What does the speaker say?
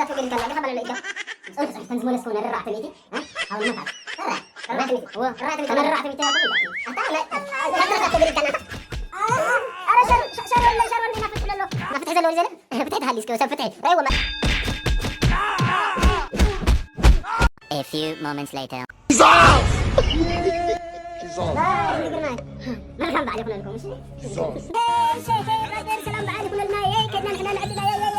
ዳተገሪካና ገኻ ባለለ ኢካ። ጽንሕ ጽንሕ ተንዝሞለስከው ነረራዕተ ቤቲ። ኣሁን መታት። ራዕተ ቤቲ። ራዕተ ቤቲ። ራዕተ ቤቲ። ኣታ ራዕተ ቤቲ። ኧረ ሸር ሸር ወለ ሸር ወለ ናፍጥ ለሎ። ናፍጥ ዘሎ ዘለ። ፍትሒ ተሃሊስከ ሰብ ፍትሒ። ራይዎ። A few moments later. መልካም በዓል ይኹነልኩም። እሺ። ሰላም በዓል ይኹነልና። ከድና ንሕና ንዕድና።